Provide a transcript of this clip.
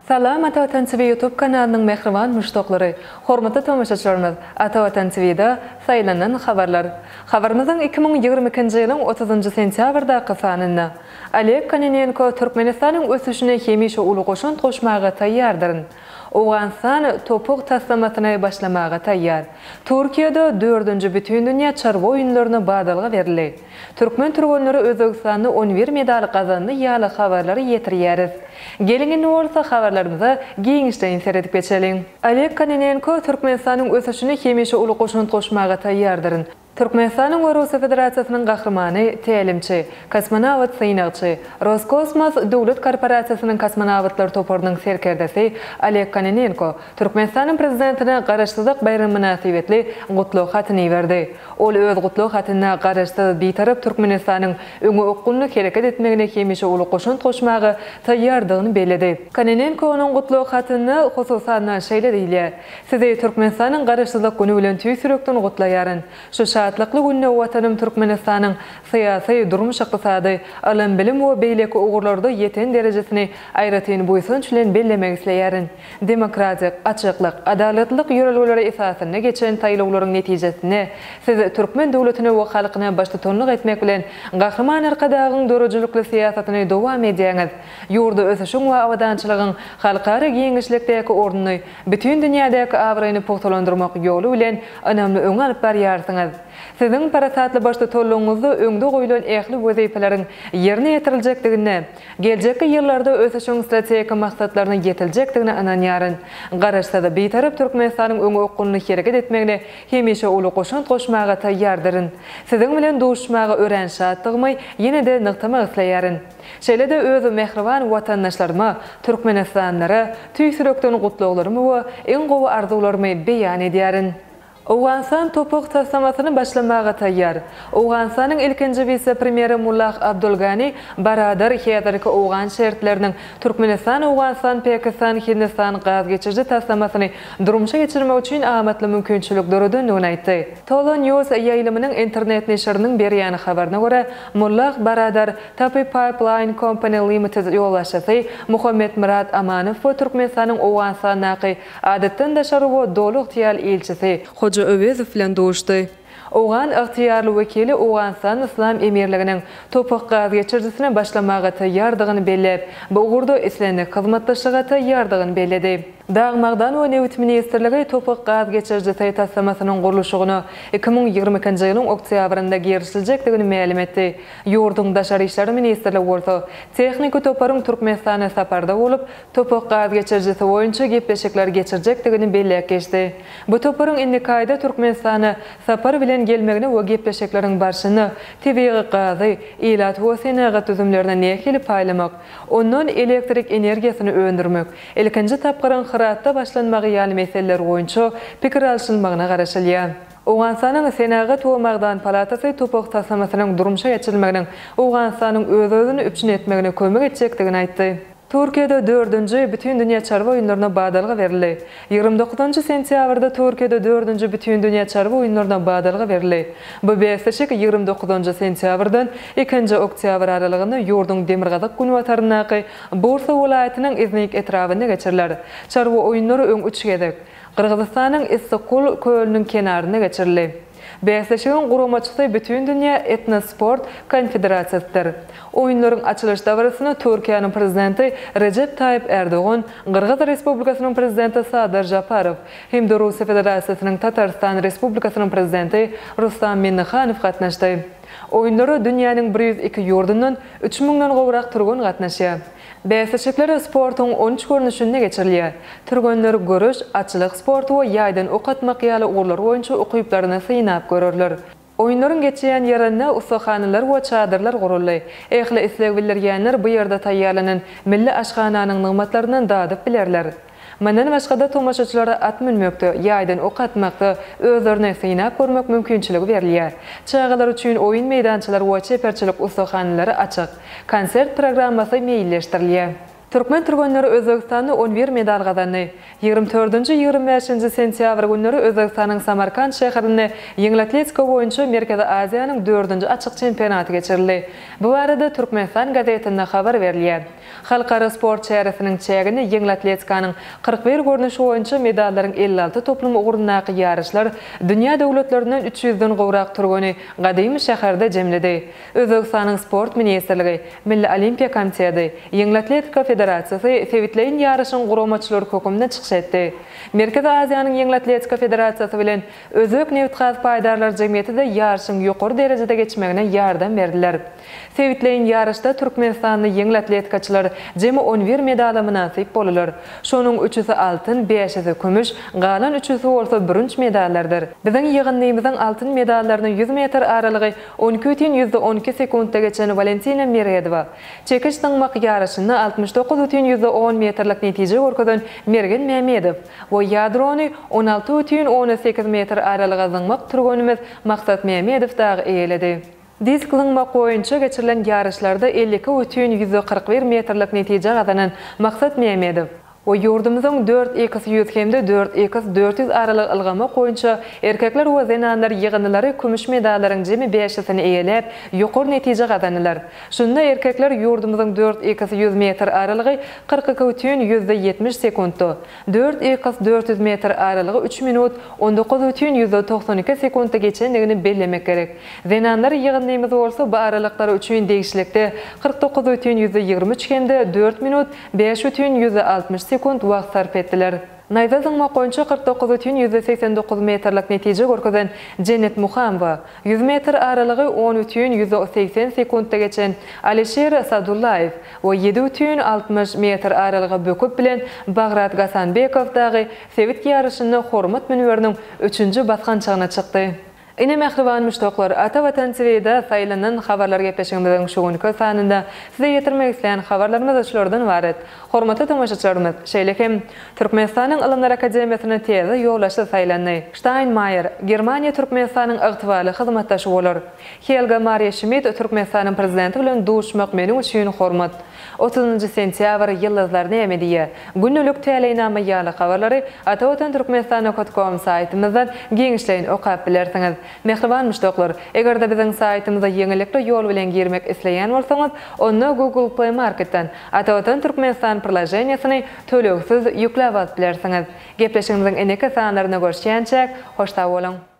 Salam Ata Watan TV YouTube kanalynyň mähriban muşdaklary! Hormatly tomaşaçylarymyz, Ata Watan TV-da saýlanan habarlar. Habarymyzyň 2022-nji ýylyň 30-njy sentýabrdaky sanynda, Oleg Kononenko Türkmenistanyň ösüşine hemişe uly goşant goşmaga taýýardyryn. Owganystan topuk taslamasyny başlamaga taýýar. Türkiýede dördünji Bütindünýä çarwa oýunlaryna badalga berildi. Türkmen türgenleri Özbegistanda on bir medal gazandy ýaly habarlary ýetirýäris. Geliň indi bolsa habarlarymyza giňişleýin seredip geçeliň. Oleg Kononenko Türkmenistanyň ösüşine hemişe uly goşant goşmaga taýýardyryn. Türkmenistanyň we Russiýa Federasiýasynyň Gahrymany, tälimçi, kosmonawt synagçy, Roskosmos döwlet korporasiýasynyň kosmonawtlar toparynyň serkerdesi Oleg Kononenko Türkmenistanyň Prezidentine Garaşsyzlyk baýramy mynasybetli gutlag hatyny iberdi. Ol öz gutlag hatynda Garaşsyz, Bitarap Türkmenistanyň öňe okgunly hereket etmegine hemişe uly goşant goşmaga taýýardygyny belledi. Kononenkonyň gutlag hatynda, hususan-da, şeýle diýilýär, Sizi Türkmenistanyň Garaşsyzlyk güni bilen tüýs ýürekden gutlaýaryn. Şu şatlykly günde Watanym Türkmenistanyň syýasy, durmuş-ykdysady, ylym-bilim we beýleki ugurlarda ýeten derejesini aýratyn buýsanç bilen bellemek isleýärin. Demokratik, açyklyk, adalatlylyk ýörelgeleri esasynda geçen saýlawlaryň netijesinde Siz türkmen döwletine we halkyna baştutanlyk etmek bilen, Gahryman Arkadagyň döredijilikli syýasatyny dowam edýäňiz. Ýurda ösüşiň we abadançylygyň halkara giňişlikdäki ornuny, bütin dünýädäki abraýyny pugtalandyrmak ýoly bilen ynamly öňe alyp barýarsyňyz. Siziň parasatly baştutanlygyňyzda öňde goýlan ähli wezipeleriň ýerine ýetiriljekdigine, geljekki ýyllarda ösüşiň strategik maksatlaryna ýetiljekdigine ynanýaryn. Garaşsyz, Bitarap Türkmenistanyň öňe okgunly hereket etmegine hemişe uly goşant goşmaga taýýardyryn. Siziň bilen duşuşmaga örän şatdygymy ýene-de nygtamak isleýärin. Şeýle-de öz mähriban watandaşlaryma, türkmenistanlylara tüýs ýürekden gutlaglarymy we iň gowy arzuwlarymy beýan edýärin. Owganystan topuk taslamasyny başlamaga taýýar. Owganystanyň ilkinji wise-premýeri Mullah Abdul Gani Baradar häzirki owgan şertleriniň Türkmenistan-Owganystan-Pakistan-Hindistan gaz geçiriji taslamasyny durmuşa geçirmek üçin amatly mümkinçilik döredendigini aýtdy. Tolo News ýaýlymynyň internet neşiriniň berýän habaryna görä, Mullah Baradar Tapi Pipeline Company Limited ýolbaşçysy Muhammetmyrat Amanow we Türkmenistanyň Owganystandaky Adatdan daşary we Doly ygtyýarly ilçisi Hoja Öwezow bilen duşdy. Owgan ygtyýarly wekili Owganystan Yslam Emirliginiň Topuk gaz geçirijisine başlamaga taýýardygyny belläp, bu ugurda islendik hyzmatdaşlyga taýýardygyny belledi. Dag-magdan we nebit ministrligi Topuk gaz geçirijisi taslamasynyň gurluşygyna 2022-nji ýylyň oktýabrynda girişiljekdigini mälim etdi. Ýurduň Daşary işler ministrligi bolsa, tehniki toparyň Türkmenistana saparda bolup, Topuk gaz geçirijisi boýunça gepleşikler geçirjekdigini belläp geçdi. Bu toparyň indiki aýda Türkmenistana sapar bilen gelmegine we gepleşikleriň barşynda tebigy gazy ilat we senagat düzümlerine nähili paýlamak, ondan elektrik energiýasyny öndürmek, ilkinji tapgyryň Hyratda başlanmagy ýaly meseleler boýunça pikir alşylmagyna garaşylýar. Owganystanyň Senagat we magdan palatasy topuk taslamasynyň durmuşa geçirilmeginiň Owganystanyň öz-özüni üpjün etmegine kömek etjekdigini aýtdy. Türkiýede dördünji Bütindünýä çarwa oýunlaryna badalga berildi. 29-njy sentýabrda Türkiýede dördünji Bütindünýä çarwa oýunlaryna badalga berildi. Bu bäsleşik 29-njy sentýabrdan ikinji oktýabr aralygynda ýurduň demirgazyk-günbataryndaky Bursa welaýatynyň Iznik etrabynda geçiriler. Çarwa oýunlary öň üç gezek Gyrgyzystanyň Issyk-Kul kölüniň kenarynda geçirildi. Bäsleşigiň guramaçysy Bütindünýä etnosport konfederasiýasydyr. Oýunlaryň açylyş dabarasyna Türkiýäniň Prezidenti Rejep Taýyp Ärdogan, Gyrgyz Respublikasynyň Prezidenti Sadyr Žaparow hem-de Russiýa Federasiýasynyň Tatarystan Respublikasynyň Prezidenti Rustam Minnihanow gatnaşdy. Oýunlara dünýäniň 102 ýurdundan üç müňden gowrak türgen gatnaşýar. Bäsleşikler sportuň 13 görnüşinde geçirilýär. Türgenler göreş, atçylyk sporty we ýaýdan ok atmak ýaly ugurlar boýunça ukyplaryny synap görerler. Oýunlaryň geçýän ýerinde ussahanalar we çadyrlar guruldy. Ähli isleg bildirýänler bu ýerde taýýarlanan milli aşhananyň nygmatlaryndan dadyp bilerler. Mundan başga-da tomaşaçylara at münmekde, ýaýdan ok atmakda özlerini synap görmek mümkinçiligi berilýär. Çagalar üçin oýun meýdançalary we çeperçilik ussahanalary açyk. Konsert programmasy meýilleşdirilýär. Türkmen türgenleri Özbegistanda on bir medal gazandy. Ýigrimi dördünji, ýigrimi bäşinji sentýabr günleri Özbegistanyň Samarkant şäherinde ýeňil atletika boýunça Merkezi Aziýanyň dördünji açyk çempionaty geçirildi. Bu barada Türkmenistan gazetinde habar berilýär. Halkara sport çäresiniň çäginde ýeňil atletikanyň 41 görnüşi boýunça medallaryň 56 toplumy ugrundaky ýaryşlar dünýä döwletlerinden üç ýüzden gowrak türgeni gadymy şäherde jemledi. Özbegistanyň Sport ministrligi, Milli Olimpiýa komiteti, Ýeňil atletika federasiýasy sebitleýin ýaryşyň guramaçylary hökmünde çykyş etdi. Merkezi Aziýanyň Ýeňil atletika federasiýasy bilen Özbek nebitgaz paýdarlar jemgyýeti-de ýaryşyň ýokary derejede geçmegine ýardam berdiler. Sebitleýin ýaryşda türkmenistanly ýeňil atletikaçylar jemi on bir medala mynasyp boldular. Şonuň üçüsi altyn, bäşisi kümüş, galan üçüsi bolsa bürünç medallardyr. Biziň ýygyndymyzyň altyn medallaryny ýüz metr aralygy on iki bütin ýüzde on iki sekuntda geçen Walentina Meredowa, çekiç zyňmak ýaryşynda altmyş dokuz bütin ýüzde on metrlik netije görkezen Mergen Mämedow we ýadrony on altı bütin on sekiz metr aralyga zyňmak türgenimiz Maksat Mämedow dagy eýeledi. Disk zyňmak boýunça geçirilen ýaryşlarda 52 bütin 141 metrlik netije gazanan Maksat Mämedow we ýurdumyzyň dört X ýüz hem-de dört X 400 aralygy ylgamak boýunça erkekler we zenanlar ýygyndylary kümüş medallaryň jemi bäşisini eýeläp, ýokary netije gazandylar. Şunda erkekler ýurdumyzyň dört X ýüz metr aralygy 42 bütin ýüzde ýetmiş sekuntda, dört X 400 metr aralygy üç minut on dokuz bütin ýüzde 92 sekuntda geçendigini bellemek gerek. Zenanlar ýygyndymyz bolsa bu aralyklar üçin degişlilikde 49 bütin ýüzde 23 hem-de dört minut bäş bütin ýüzde 60 sekunt wagt sarp etdiler. Naýza zyňmak boýunça 49 bütin ýüzde 89 metrlik netije görkezen Jennet Muhamowa, ýüz metr aralygy on bütin ýüzde 80 sekuntda geçen Alişer Sadullaýew we ýedi bütin 60 metr aralyga böküp bilen Bagrat Gasanbekow dagy sebit ýaryşynda hormat münberiniň üçünji basgançagyna çykdy. Ine mähriban muşdaklar, Ata Watan TV-de saýlanan habarlar gepleşigimiziň şu günki sanynda size ýetirmek isleýän habarlarymyz şulardan ybarat. Hormatly tomaşaçylarymyz, şeýle hem Türkmenistanyň Ylymlar akademiýasyna täze ýolbaşçy saýlandy. Ştaýnmaýer, Germaniýa Türkmenistanyň ygtybarly hyzmatdaşy bolar. Helga Mariýa Şmid, Türkmenistanyň Prezidenti bilen duşmak meniň üçin hormat. Otuzynjy sentýabr, Ýyldyzlar näme diýýär? Gündelik täleýnama ýaly habarlary Atavatan Türkmenistan nokat kom saýtymyzdan giňişleýin okap bilersiňiz. Mähriban muşdaklar, eger-de biziň saýtymyza ýeňillikli ýol bilen girmek isleýän bolsaňyz, onda Google Play Marketden Atavatan Türkmenistan priloženiýasyny tölegsiz ýükläp alyp bilersiňiz. Gepleşigimiziň indiki sanlarynda görüşýänçäk, hoş sag boluň!